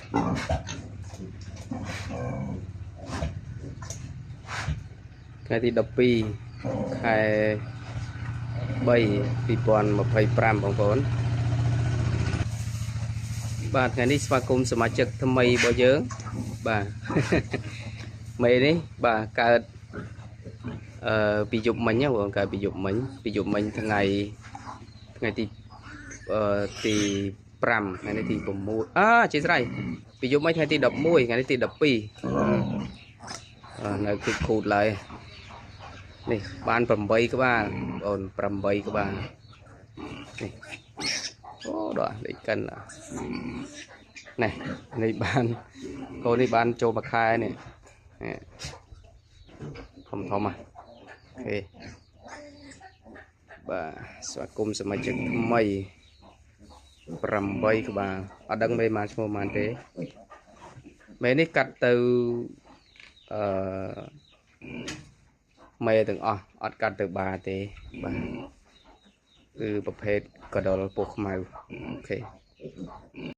ថ្ងៃទី12ខែ3 2025បងប្អូនបាទថ្ងៃនេះស្វាគមន៍សមាជិកថ្មីរបស់យើងបាទ មេនេះបាទកើតពីយប់មិញណាបងកើតពីយប់មិញពីយប់មិញថ្ងៃថ្ងៃទីទី5ថ្ងៃនេះទី6អជាស្រ័យពីយប់មិញថ្ងៃទី11ថ្ងៃនេះទី12អឺនៅគិតខូតឡើយនេះបាន8ក្បាលបងអូន8ក្បាលនេះអូដល់លេខកិននេះនេះបានកូននេះបានចូលមួយខែនេះនេះធំធំហ៎OK បាទស្វាគមន៍សមាជិកថ្មី8ក្បាលអត់ដឹងមេបានឈ្មោះបានទេមេនេះកាត់ទៅអឺមេទាំងអស់អត់កាត់ទៅបាទេបាទគឺប្រភេទកដុលពោះខ្មៅOK។